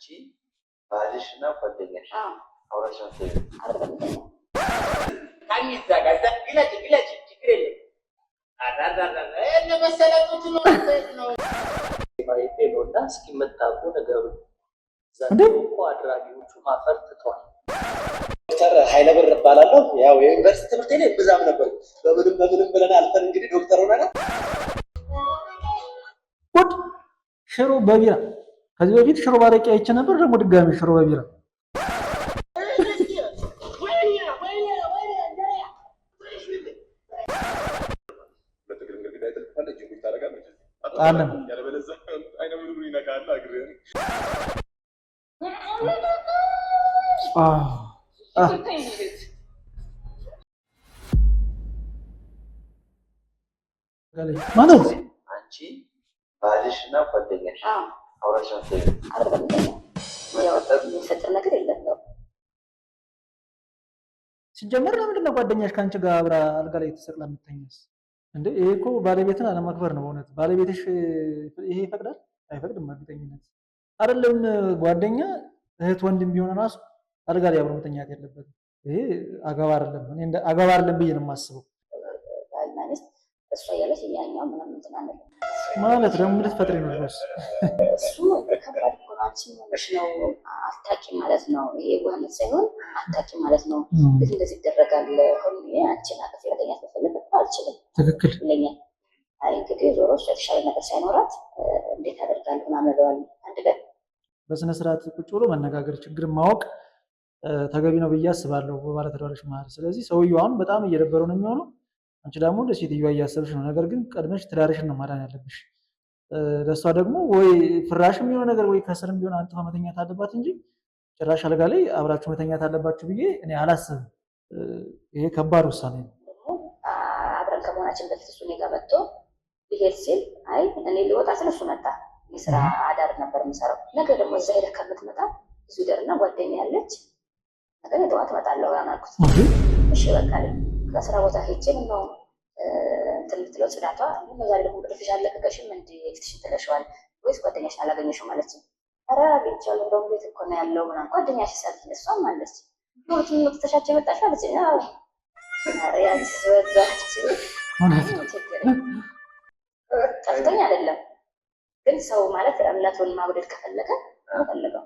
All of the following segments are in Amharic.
አንቺ፣ ባልሽ እና ጓደኛሽ አብራችሁ ነው የምትተኙት? ግለጭ ግለጭ፣ ችግር የለም። ነው። ማየቴ ነው እና እስኪ የምታውቁ ነገሩ። እንዴ? ዘንድሮ እኮ አድራጊዎቹ ማፈር ትተዋል። ዶክተር ኃይለብር እባላለሁ። ያው የዩኒቨርሲቲ ትምህርቴ ላይ ብዛም ነበር። በምንም በምንም ብለን አልፈን እንግዲህ ዶክተር ሆነናል። ጉድ! ሽሮ በቢራ። ከዚህ በፊት ሽሮ ባረቄ አይቼ ነበር። ደግሞ ድጋሚ ሽሮ በቢራ። ሁለት እግርን ግድግዳ ይጠልፋል፣ እጅን ቁጭ ታደርጋለህ። አለም። ያለበለዚያ አይነ ምድሩን ይነካል እግርህን። አ ማለት አንቺ፣ ባልሽ እና ጓደኛሽ አብራችሁ ነው የምትተኙት? የሚፈጠር ነገር የለም። ሲጀመር ለምንድን ነው ጓደኛሽ ከአንቺ ጋር አብራ አልጋ ላይ ተሰቅላ የምትተኛስ? እንዴ፣ ይሄ እኮ ባለቤትን አለማክበር ነው። በእውነት ባለቤትሽ ይሄ ይፈቅዳል? አይፈቅድም። እርግጠኝነት አይደለም ጓደኛ እህት ወንድም ቢሆን ራሱ አልጋ ላይ አብሮ መተኛት የለበትም። ይሄ አግባብ አይደለም። እኔ እንደ አግባብ አይደለም ብዬ ነው የማስበው። ባልና ሚስት እሷ እያለች እኛኛው ምንም እንትን አንልም። ማለት ደግሞ ምን ልትፈጥሪ ነው ድረስ? እሱ ከባድ እኮ ነው። አንቺ ምን ሆነሽ ነው? አታውቂም ማለት ነው። ይሄ የዋህነት ሳይሆን አታውቂም ማለት ነው። እንዴት እንደዚህ ይደረጋል? አሁን እኔ አንቺን አቅፌ መተኛት ብፈልግ እኮ አልችልም ይለኛል። አይ እንግዲህ ዞሮ እሷ የተሻለ ነገር ሳይኖራት እንዴት አደርጋለሁ ምናምን እለዋለሁ። አንድ ቀን በስነ ስርዓት ቁጭ ብሎ መነጋገር፣ ችግርን ማወቅ ተገቢ ነው ብዬ አስባለሁ በባለትዳሮች መሀል። ስለዚህ ሰውየው አሁን በጣም እየደበረው ነው የሚሆነው። አንቺ ደግሞ እንደ ሴትዮዋ እያሰብሽ ነው። ነገር ግን ቀድመሽ ትዳርሽን ነው ማዳን ያለብሽ። ለእሷ ደግሞ ወይ ፍራሽም የሆነ ነገር ወይ ከስርም ቢሆን አንጥፋ መተኛት አለባት እንጂ ጭራሽ አልጋ ላይ አብራችሁ መተኛት አለባችሁ ብዬ እኔ አላስብም። ይሄ ከባድ ውሳኔ ነው። ደግሞ አብረን ከመሆናችን በፊት እሱ እኔ ጋር መጥቶ ሊሄድ ሲል አይ እኔ ሊወጣ ስል እሱ መጣ። የስራ አዳር ነበር የምሰራው። ነገ ደግሞ እዛ ሄደህ ከምትመጣ እዚሁ ደርና ጓደኛ ያለች ነገ ጠዋት እመጣለሁ ምናምን አልኩት። እሺ በቃ አለኝ። ከስራ ቦታ ሄጄ ምነው እንትን የምትለው ጽዳቷ፣ ምነው ዛሬ ደግሞ እንቅልፍሽ አልለቀቀሽም እንዲ ፊትሽን ጥለሽዋል ወይስ ጓደኛሽን አላገኘሽም አለችኝ። ኧረ አግኝቼዋለሁ፣ እንደውም ቤት እኮ ነው ያለው ምናምን። ጓደኛሽ ሳለች እሷም አለች ሁለቱም ነው ትተሻቸው የመጣሽው አለችኝ። አዎ። ኧረ ያንቺስ በዛች። እውነት ነው። ቸገረኝ። ጠፍቶኝ አይደለም ግን ሰው ማለት እምነቱን ማጉደል ከፈለገ ፈለገው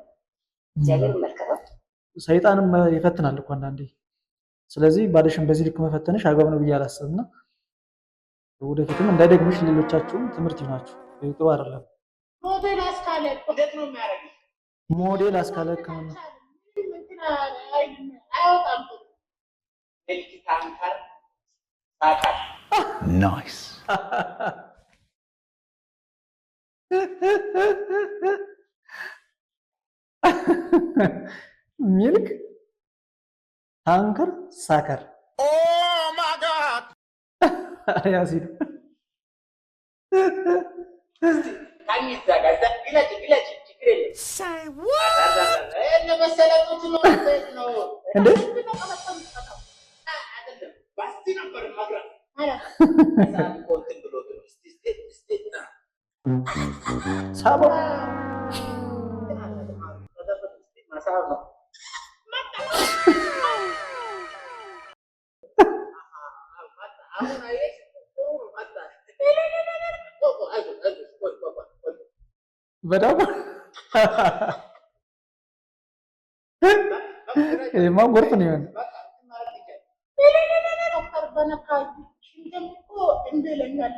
እግዚአብሔር ይመልከተው። ሰይጣንም ይፈትናል እኮ አንዳንዴ። ስለዚህ ባልሽን በዚህ ልክ መፈተንሽ አግባብ ነው ብዬ አላስብም እና ወደፊትም እንዳይደግምሽ ሌሎቻችሁም ትምህርት ይሆናችሁ። ይህ ጥሩ አይደለም። ሞዴል አስካለ እንዴት ነው የሚያደርገው? ሞዴል አስካለ ሕክምና። ምንም እንትን አይልም፣ አይወጣም። Milk tanker sucker። Nice. Milk tanker sucker። ያሲድ። ከሚዛ ጋር ግለጭ ግለጭ፣ ችግር የለም። ለመሰለጡት ነው ነው። እንዴ? አይደለም ባስቲ ነበር መግረፍ እንትን ብሎት ነው። እስቲ እስቲ እስቲ ሳበው። ማሳብ ነው። አሁን አየሽ መጣ። አይዞሽ አይዞሽ፣ ቆይ ቆይ ቆይ። በጣም ይሄማ ጎርፍ ነው የሆነ። ዶክተር በነካ ሽንትም እኮ እምቢ ይለኛል።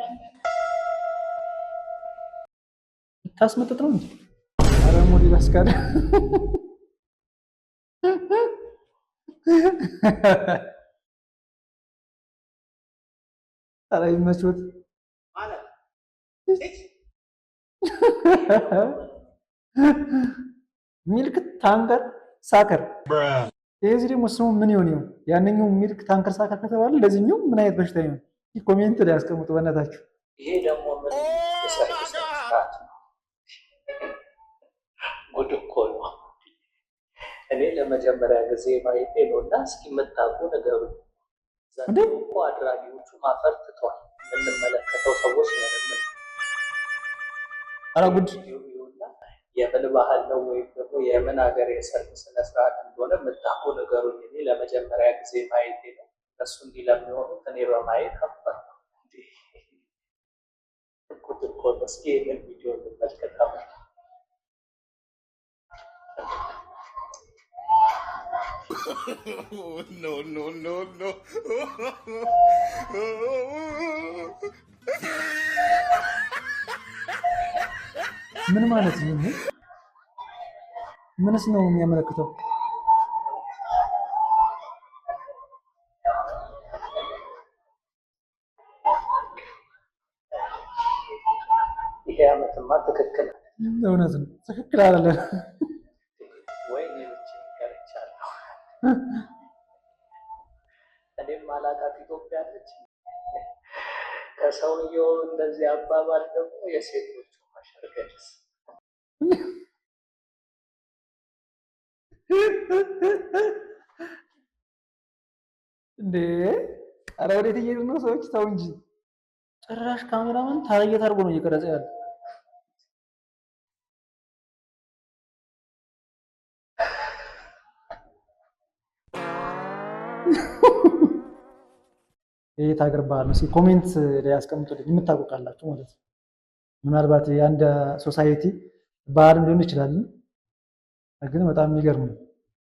ታስመጥጥ ነው እንጂ። ኧረ ሞዴል አስካለ። ኧረ ይመችዎት። ማለት Milk tanker sucker። ይህ ደግሞ ስሙ ምን ይሆን ይሆን? ያንኛው milk tanker sucker ከተባለ ለዚህኛው ምን አይነት በሽታ ይሆን? Comment ላይ ያስቀምጡ በእናታችሁ። ይሄ ደግሞ ምን የሰርግ ስነ ስርዓት ነው? ጉድ እኮ ነው። እኔ ለመጀመሪያ ጊዜ ማየቴ ነው እና እስኪ የምታውቁ ነገሩ። እንዴ? ዘንድሮ እኮ አድራጊዎቹ ማፈር ትተዋል። የምንመለከተው ሰዎች ነን። ኧረ ጉድ! ቪዲዮ ይኸውና የምን ባህል ነው ወይም ደግሞ የምን ሀገር የሰርግ ስነስርዓት እንደሆነ የምታውቁ ንገሩኝ። እኔ ለመጀመሪያ ጊዜ ማየቴ ነው። እነሱ እንዲህ ለሚሆኑት እኔ በማየት አፈርኩ። ጉድ እኮ ነው። እስኪ ይህንን ቪዲዮ እንመልከት አብረን። No, no, no, no. ምን ማለት ነው ይሄ? ምንስ ነው የሚያመለክተው? ይሄ ዓመትማ ትክክል እውነት ነው፣ ትክክል አይደለም። ወይ እኔ ብቻዬን ቀርቻለሁ። እኔም አላቃት ኢትዮጵያ ነች። ከሰውየው እንደዚህ አባባል ደግሞ የሴቶቹ ማሸርገድስ እንዴ! ኧረ ወዴት እየሄዱ ነው ሰዎች? ተው እንጂ። ጭራሽ cameraman target አድርጎ ነው እየቀረጸ ያለ። የየት ሀገር ባህል ነው? እስኪ comment ላይ ያስቀምጡልኝ የምታውቁ ካላችሁ ማለት ነው። ምናልባት የአንድ society ባህልም ሊሆን ይችላል፣ ግን በጣም የሚገርም ነው።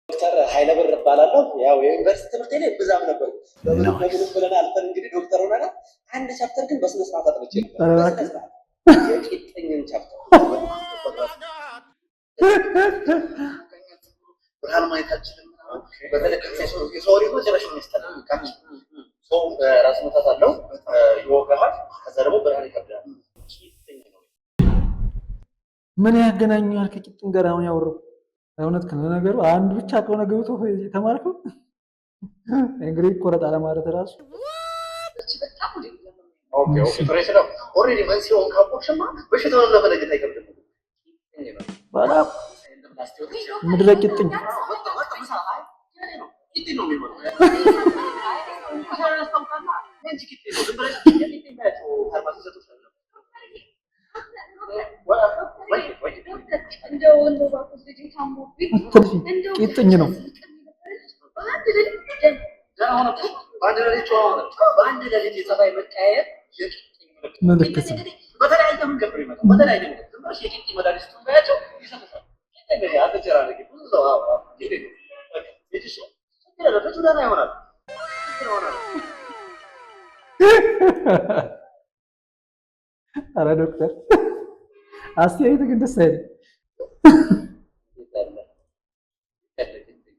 ዶክተር ኃይለብር እባላለሁ። ያው የዩኒቨርሲቲ ትምህርቴ ላይ ብዛም ነበር። በምንም በምንም ብለን አልፈን እንግዲህ ዶክተር ሆነናል። አንድ chapter ግን በስነ ስርዓት አጥንቼ ነበር። ኧረ በስነ እባክህ። ስርዓት የቂጥኝን chapter። ብርሃን ማየት አልችልም። በተለይ የሰው ወሬ ጭራሽ የሚያስጠላ፣ ሰው ራስ ምታት አለው፣ ይወጋሃል። ከዛ ደግሞ ብርሃን ይከብዳል። ቂጥኝ ነው። ምን ያገናኘዋል ከቂጥኝ ጋር አሁን ያወራው? እውነት ለነገሩ አንድ ብቻ ከሆነ ገብቶ የተማርከው እንግዲህ ይቆረጥ አለማለት ራሱ። Okay፣ ጥሬ ስለው already መንስኤውን ካወቅሽማ በሽታውን ለመለየት አይከብድም። ቂጥኝ ነው። በጣም ምድረ ቂጥኝ። ቂጥኝ ነው የሚሆነው። ቂጥኝ ነው። ዝም ብለሽ የቂጥኝ በያቸው ፋርማሲ ይሰጡሻል። ወይ ወይ። እንደው እንደው እባክህ ልጄ ታሞብኝ አትልፊ፣ እንደው ቂጥኝ ነው። በአንድ ሌሊት ደም ደህና ሆነ እኮ። በአንድ ሌሊት ጨዋ ሆነ። በአንድ ሌሊት የጸባይ መቀያየር የቂጥኝ ምልክት ምልክት ነው። እንግዲህ በተለያየ መንገድ ነው የሚመጣው። በተለያየ መንገድ ዝም ብለሽ የቂጥኝ መድኃኒት ስጡን በያቸው ይሰጡሻል። ቂጥኝ ነው፣ አትጨናነቂ። ብዙ ሰው አዎ አዎ ቂጥኝ ነው። በቃ ልጅሽ ችግር የለም፣ ልጁ ደህና ይሆናል። ችግር ይሆናል። ኧረ ዶክተር አስተያየት ግን ደስ አይልም። የት አለ? የት አለ ቂጥኝ?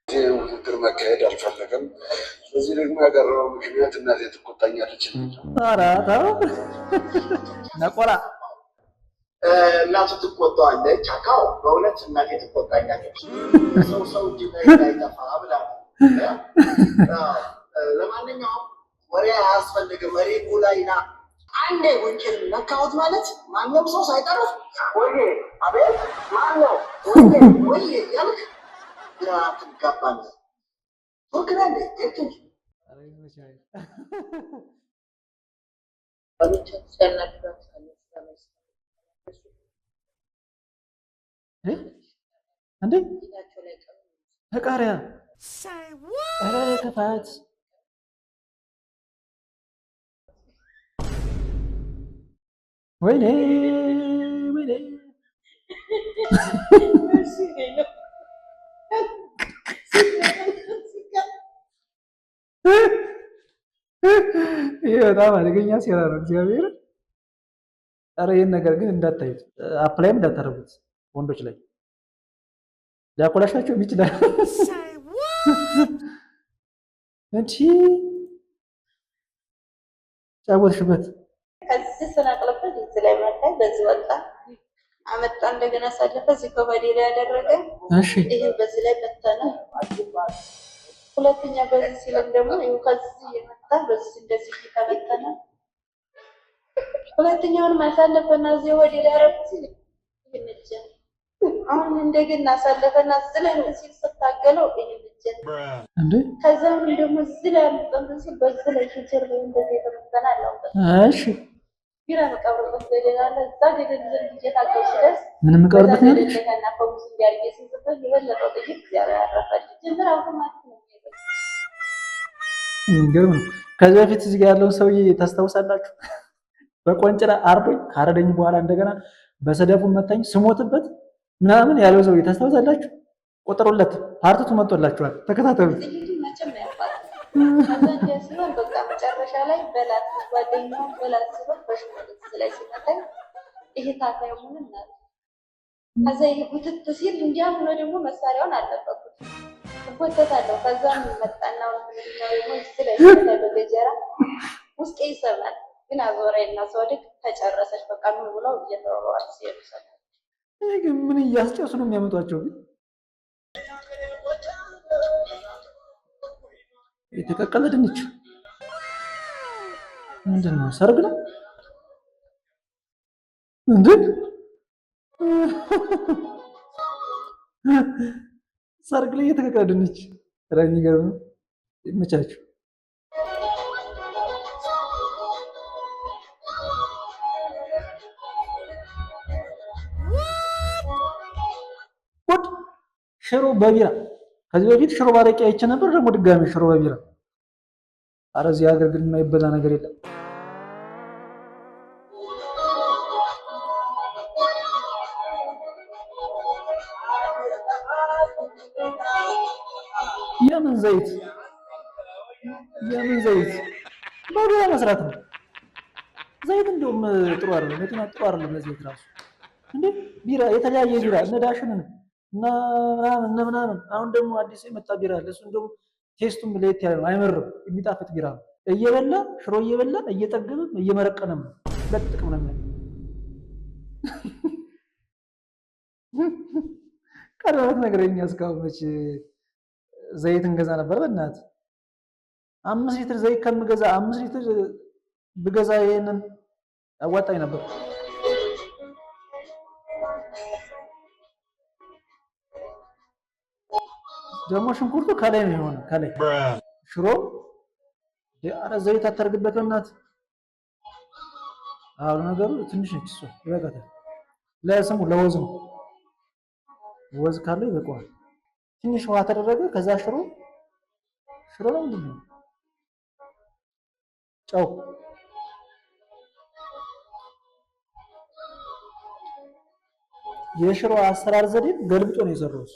ይህ ውድድር መካሄድ አልፈለገም። ስለዚህ ደግሞ ያቀረበው ምክንያት እናቴ ትቆጣኛለች የሚል ነው። ኧረ ተው ነቆራ። እናቱ ትቆጣዋለች። አካው በእውነት እናቴ ትቆጣኛለች። ሰው ሰው እጅ ላይ እንዳይጠፋ ብላ ነው። ለማንኛውም ወሬ አያስፈልግም። ring ኡ ላይ ና። አንዴ ጉንጭን ነካሁት ማለት ማንም ሰው ሳይጠርፍ ወይ አቤት ማን ነው ወይ ወይ እያልክ ግራ ትጋባለህ። ቱርክ ነህ እንዴ? ቱርክ። ኧረ ይመችህ። ሲያናግራት እ? እንዴ ተቃሪያ፣ ኧረ ክፋት! ወይኔ ወይኔ! ይህ በጣም አደገኛ ሴራ ነው። እግዚአብሔር፣ ኧረ ይህን ነገር ግን እንዳታዩት፣ apply ም እንዳታደርጉት ወንዶች ላይ፣ ሊያኮላሻቸውም ይችላል። እንቺ ጫወትሽበት። ከዚህ ስነቅልበት እዚህ ላይ መታኝ፣ በዚህ ወጣ አመጣ፣ እንደገና አሳለፈ፣ እዚህ ከበዴ ላይ ያደረገ ይሄ በዚህ ላይ በተነ። ሁለተኛ በዚህ ሲልም ደግሞ ይኸው ከዚህ የመጣ በዚህ እንደዚህ እየተበተነ ሁለተኛውንም አሳለፈና እዚህ ወደ ላይ አረፍ ሲል ይህን እጅ አሁን እንደገና አሳለፈና እዚህ ላይ እንትን ሲል ስታገለው ይህን እጅ እጄን። እንዴ! ከዛ ምን ደግሞ እዚህ ላይ አልጠምጥም ሲል በዚህ ላይ ጀርባዬ እንደዚህ የተመተነ አለው። እሺ። ቢራ መቀብርበት ገደል አለ። እዛ ገደል ዘንድ እየታገው ስደርስ ምን የምቀርበት ነው በዛ ያለች? ገደል ላይ እና ፈሙዝ እንዲያርጌ ስንጽበት የበለጠው ጥይት እግዚአብሔር ያረፈልኝ ጀምር አውቶማቲክ ነው የሚሄደው። የሚገርም ነው። ከዚህ በፊት እዚህ ጋር ያለውን ሰውዬ ታስታውሳላችሁ? በቆንጭራ አርዶኝ ካረደኝ በኋላ እንደገና በሰደፉ መታኝ ስሞትበት ምናምን ያለው ሰውዬ ታስታውሳላችሁ? ቁጥር 2 part 2 መጥቶላችኋል። ተከታተሉት። ጥይቱ መቼም አያቋርጥም። ከዛ እንዲያ ሲሆን በቃ መጨረሻ ላይ በላት ጓደኛውን በላት ሲሆን በሽመል ላይ ሲመታኝ ይሄ ታታዩ ምን እናለ ከዛ ይሄ ጉትት ሲል እንዲያም ሆኖ ደግሞ መሳሪያውን አልለቀኩት እጎተታለሁ። ከዛም መጣና ምንድነው ደግሞ እዚህ ላይ ሲመታኝ በገጀራ ውስጤ ይሰማል፣ ግን አዞረኝና ስወድቅ ተጨረሰች። በቃ ምን ብለው እየተወረዋል ሲሄዱ ሰማሁ። ይሄ ግን ምን እያስጨሱ ነው የሚያመጧቸው? ግን የተቀቀለ ድንች ምንድን ነው? ሰርግ ነው እንዴ? ሰርግ ላይ የተቀቀለ ድንች። ኧረ የሚገርም ነው። ይመቻችሁ። ጉድ! ሽሮ በቢራ። ከዚህ በፊት ሽሮ ባረቄ አይቼ ነበር። ደግሞ ድጋሚ ሽሮ በቢራ። ኧረ እዚህ ሀገር ግን የማይበላ ነገር የለም። የምን ዘይት የምን ዘይት በቢራ መስራት ነው። ዘይት እንደውም ጥሩ አይደለም፣ መኪና ጥሩ አይደለም ለዘይት ራሱ። እንዴ ቢራ፣ የተለያየ ቢራ እነ ዳሽንን እና ምናምን እነ ምናምን። አሁን ደግሞ አዲስ የመጣ ቢራ አለ። እሱ እንደውም taste ኡም ለየት ያለ ነው፣ አይመርም፣ የሚጣፍጥ ቢራ ነው። እየበላ ሽሮ እየበላ እየጠገብም እየመረቀንም ነው። ሁለት ጥቅም ነው የሚያለው። ቀረበት ነገረኛ እስካሁን መች ዘይት እንገዛ ነበር? በእናትህ 5 ሊትር ዘይት ከምገዛ 5 ሊትር ብገዛ ይሄንን አዋጣኝ ነበር። ደግሞ ሽንኩርቱ ከላይ ነው የሆነ ከላይ ሽሮ። ኧረ ዘይት አታርግበት በእናትህ። አሁን ነገሩ ትንሽ ነች እሷ ይበቃታል። ለስሙ ለወዝ ነው። ወዝ ካለው ይበቃዋል። ትንሽ ውሃ ተደረገ። ከዛ ሽሮ ሽሮ ነው ምንድን ነው? ጨው። የሽሮ አሰራር ዘዴ ገልብጦ ነው የሰራው እሱ።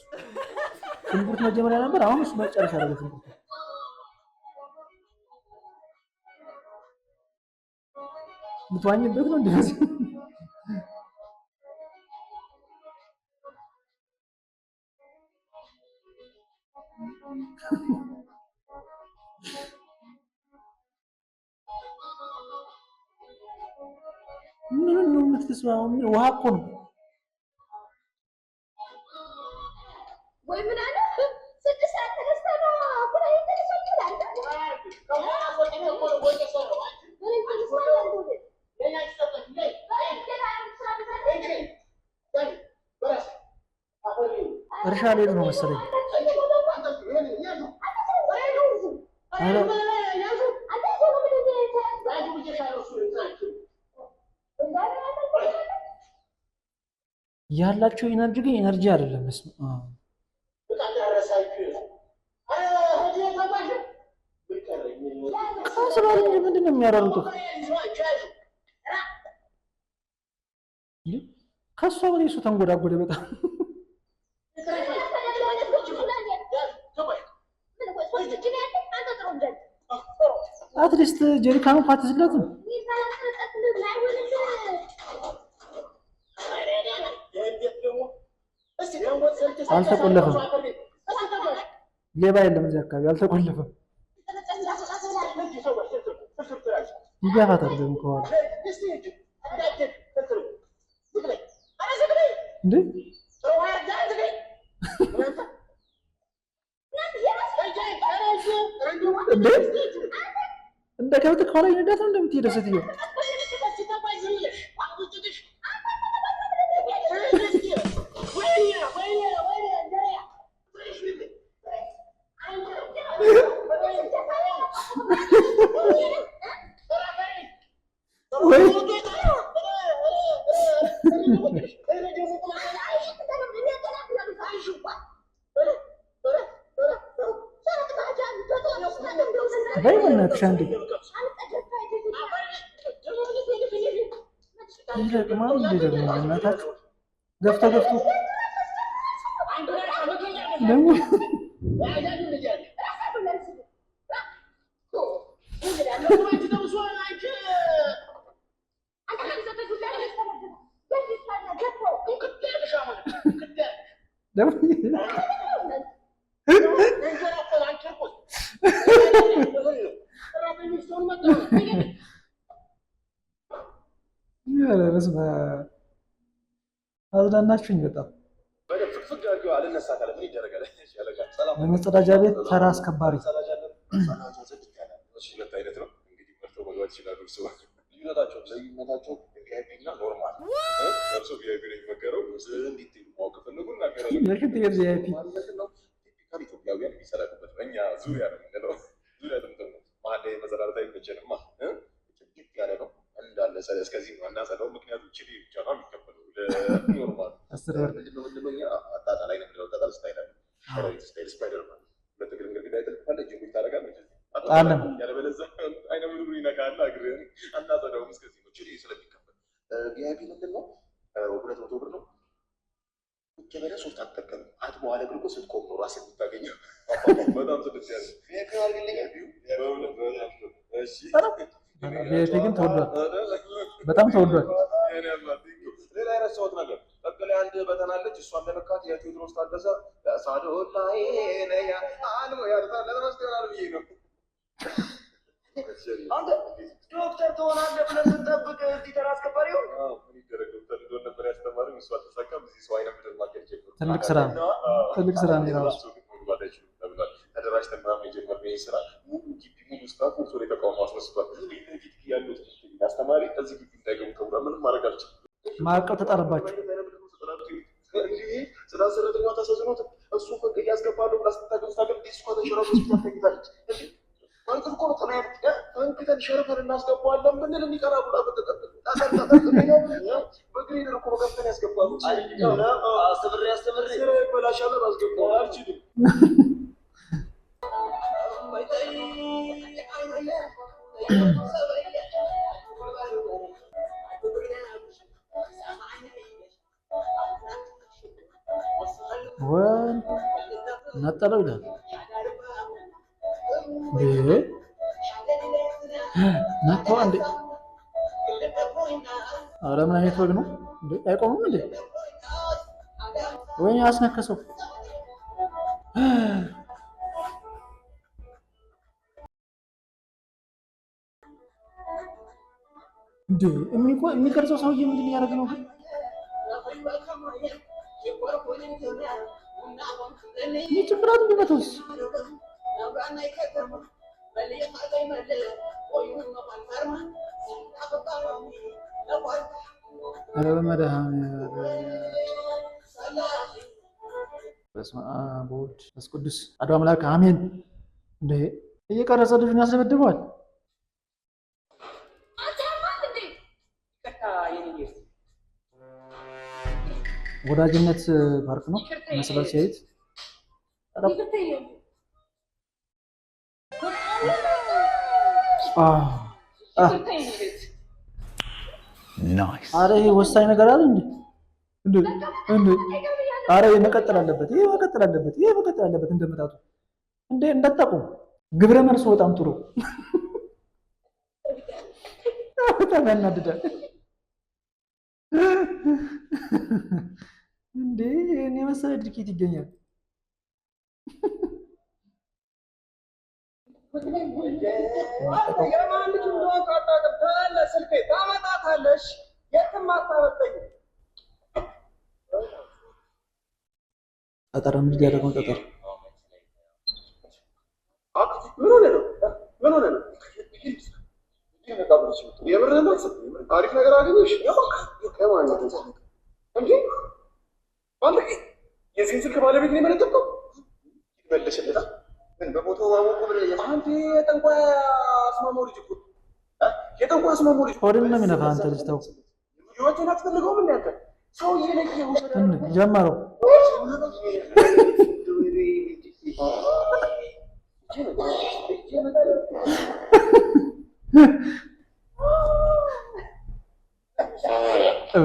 ሽንኩርት መጀመሪያ ነበር፣ አሁን እሱ መጨረሻ አደረገ ሽንኩርት። የምትዋኝበት ነው እንደዚህ። ምን ነው የምትስማው? ውሃ እኮ ነው። ወይ ምን አለ 6 ሰዓት ተነስተ ነው ኩላሊት ተነስቶ ይላል። እርሻ ሊሄዱ ነው መሰለኝ። ኧረ ያላቸው energy ግን energy አይደለም። በስመ አብ። ቀስ በል እንጂ ምንድን ነው የሚያሯሩጡት? እንዴ? ከእሷ በላይ እሱ ተንጎዳጎደ በጣም። At least ጀሪካኑ እንኳን አትይዝለትም። አልተቆለፈም። ሌባ የለም እዚህ አካባቢ አልተቆለፈም። ይገፋታል ደግሞ ከኋላ። እንዴ እንዴ እንደ ከብት ከኋላ ይነዳት ነው እንደምትሄደው ሴትዮ። እባክሽ አንዴ ይለቅማል እንዴ ደግሞ እናታችሁ ገፍቶ ገፍቶ ደግሞ ደግሞ ኧረ በስመ አብ አዝናናችሁኝ በጣም። ለመጸዳጃ ቤት ተራ አስከባሪ። ሁለት አይነት ነው እንግዲህ፣ መርጠው መግባት ይችላሉ። እርስዎ ልዩነታቸው VIP እና normal። እርሶ VIP ነው የሚመከረው። እንዲት ማወቅ ከፈለጉ እናገራለን። የሽንት ቤት VIP። ነው። Typical ኢትዮጵያውያን የሚሰራበት እኛ ዙሪያ ነው የምንለው። ዙሪያ ጥምጥም ነው። መሀል ላይ መዘራረት አይመቸንማ። ጽድት ያለ ነው እንዳለ እስከዚህ ነው አናጸዳው። ምክንያቱም ችሊ ብቻ ነው የሚከፈለው ለ normal። 10 ብር። ምንድነው የምንለው እኛ? አጣጣል አይነት ነው። አጣጣል style አለ። ሸረሪት style፣ spider ማለት ሁለት እግርን ግድግዳ ይጠልፋል። እጅ እንዴት ታደርጋለህ? ጣል ነው። ያለበለዚያ አይነ ምድሩ ይነካል። እግርህን አናጸዳውም። እስከዚህ ነው ችሊ ስለሚከፈል። VIP ምንድን ነው? 200 ብር ነው። ቁጭ ብለህ ሶፍት አትጠቀምም። አጥቦ አለቅልቆ ስትቆም ነው ራስህን የምታገኘው። በጣም ጽድት ያለ VIP አድርግልኝ። በእውነት በጣም እሺ። VIP ግን ተወዷል፣ በጣም ተወዷል። ሌላ የረሳሁት ነገር ጠቅ ላይ አንድ button አለች። እሷን ለመካት የቴዎድሮስ ታደሰ ሳዶላይ ነያ አልሞ ያለተመስት ይሆናል ብዬ ነው። አንተ ዶክተር ትሆናለህ ብለህ ስንጠብቅ እዚህ ተራ አስከባሪ ሆንክ? ምን ይደረግ፣ ዶክተር እንደሆን ነበር ያስተማረኝ። እሱ አልተሳካም። እዚህ ሰው አይነ ምድር ማገድ ጀመርኩ። ትልቅ ስራ ነው። ትልቅ ስራ ነው የራሱ። እሱ ግን መግባት አይችሉም ተብሏል። ተደራጅተን ምናምን የጀመርነው ይህ ስራ ሙሉ ግቢ ሙሉ staff ወጥቶ ላይ ተቃውሞ አስነስቷል። ፊት ለፊት ያለው ትምህርት ቤት አስተማሪ እዚህ ግቢ እንዳይገቡ ተብሏል። ምንም ማድረግ አልችልም። ማዕቀብ ተጣለባቸው። ጽዳት ሰራተኛዋ ተሳዝኖት እሱ ፈቅ እያስገባለሁ ብላ ስታገል ስታገል ዲስኳ ተንሸራቶ ሆስፒታል ተኝታለች። ማለት እኮ ነው ፈንክተን ሸርፈን እናስገባዋለን ብንል እንዲቀራ ብላ በግሬደር እኮ ነው ገፍተን ያስገባሉ። አስተምሬ አስተምሬ ስራ ይበላሻል። አስገባው አልችልም። ወን ነጠለው ይላል እንዴ? ነጥተዋ እንዴ? ኧረ ምን አይነት ወግ ነው እንዴ? አይቆምም እንዴ? ወይኔ አስነከሰው። እንዴ የሚቀርጸው ሰውዬ ምንድን እያደረገ ነው ግን? ይህ ጭንቅላቱ ቢመታውስ? ኧረ በመድኃኒዓለም፣ በስመ አብ ወወልድ ወመንፈስ ቅዱስ አሐዱ አምላክ አሜን። እንዴ እየቀረጸ ልጁን ያስደበድበዋል። ይቅርታ የኔ ጌታ። ወዳጅነት ፓርክ ነው ይመስላል ሲያዩት። ይቅርታ የኔ ይቅርታ የኔ ቤት። አረ ይሄ ወሳኝ ነገር አለ እንዴ? እንዴ እንዴ! አረ ይሄ መቀጠል አለበት። ይሄ መቀጠል አለበት። ይሄ መቀጠል አለበት። እንደመጣጡ እንዴ እንዳታቆም። ግብረ መልሱ በጣም ጥሩ፣ በጣም ያናድዳል። እንዴ ይሄን የመሰለ ድርጊት ይገኛል። የማን ልጅ እንደሆንክ አታውቅም። ታያለህ፣ ስልኬ ታመጣታለሽ፣ የትም አታመልጠኝም። ጠጠር ምንድን ያደረገው ጠጠር? ምን ሆነህ ነው? ምን ሆነህ ነው? የምርህን ነው? አሪፍ ነገር አገኘሽ? ከማን ነው እንዴ? አንተ የዚህን ስልክ ባለቤት ነው የመነጠቅከው? መልስልታ። ምን በቦታው አወቁ ብለህ? አንተ የጠንቋይ አስማማው ልጅ እኮ፣ የጠንቋይ አስማማው ልጅ። ሆድን ነው የሚነፋ አንተ ልጅ ተው። ህይወትን አትፈልገውም እንዴ አንተ? ሰውዬ ለየ ጀመረው።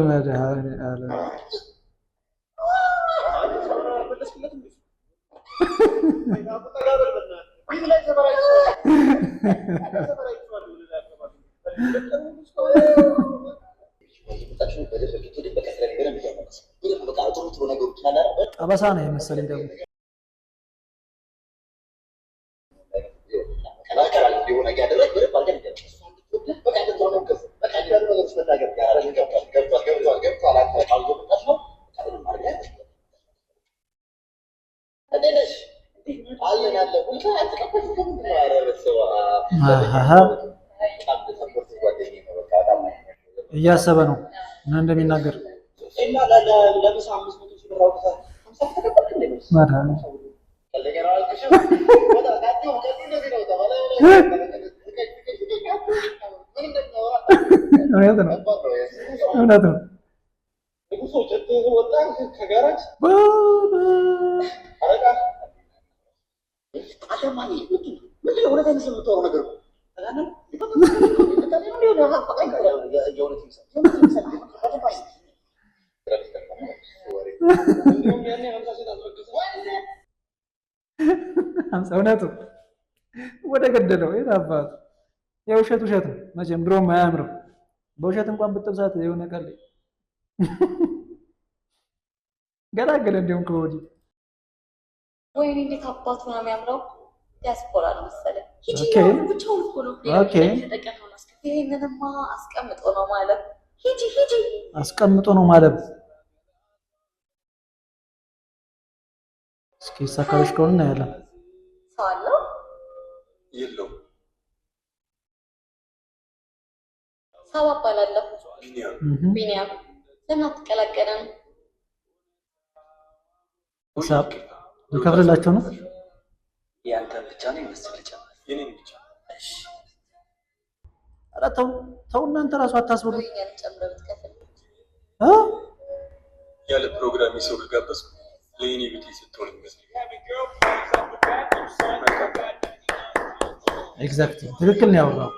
መድኃኒዓለም። ጠበሳ ነው የመሰለኝ ደግሞ። አሃ እያሰበ ነው ምን እንደሚናገር። እና ለምሳ 500,000 ብር አውጥተህ 50 ተቀበልክ እንዴ? መድኃኒዓለም። እውነት ነው፣ እውነት ነው። እውነቱ ወደ ገደለው የት አባቱ። የውሸት ውሸት ነው መቼም፣ ድሮም አያምርም። በውሸት እንኳን ብጥብሳት የሆነ ቀን ላይ ገላገለ። እንዲሁም ከወዲህ ወይኔ እንዴት አባቱ ነው የሚያምረው! ዲያስፖራ ነው መሰለኝ። ሂጂ ብቻውን እኮ ነው። ይሄንንማ አስቀምጦ ነው ማለት። ሂጂ ሂጂ። አስቀምጦ ነው ማለት። እስኪ ይሳካልሽ ከሆነ እናያለን። ሰው አለው? የለውም። ሳባ እባላለሁ። ቢኒያም። ቢኒያም፣ ለምን አትቀላቀለም? ሂሳብ ሊከፍልላቸው ነው። ያንተን ብቻ ነው ይመስል ጨምር። የኔን ብቻ። ኧረ ተው ተው፣ እናንተ እራሱ አታስብሉ። የእኛን ጨምረህ ብትከፍል። እ? ያለ ፕሮግራም ሰው ከጋበዝኩ ለየኔ ቤት የሰጠውን ይመስለኛል። Exactly፣ ትክክል ነው ያወራው።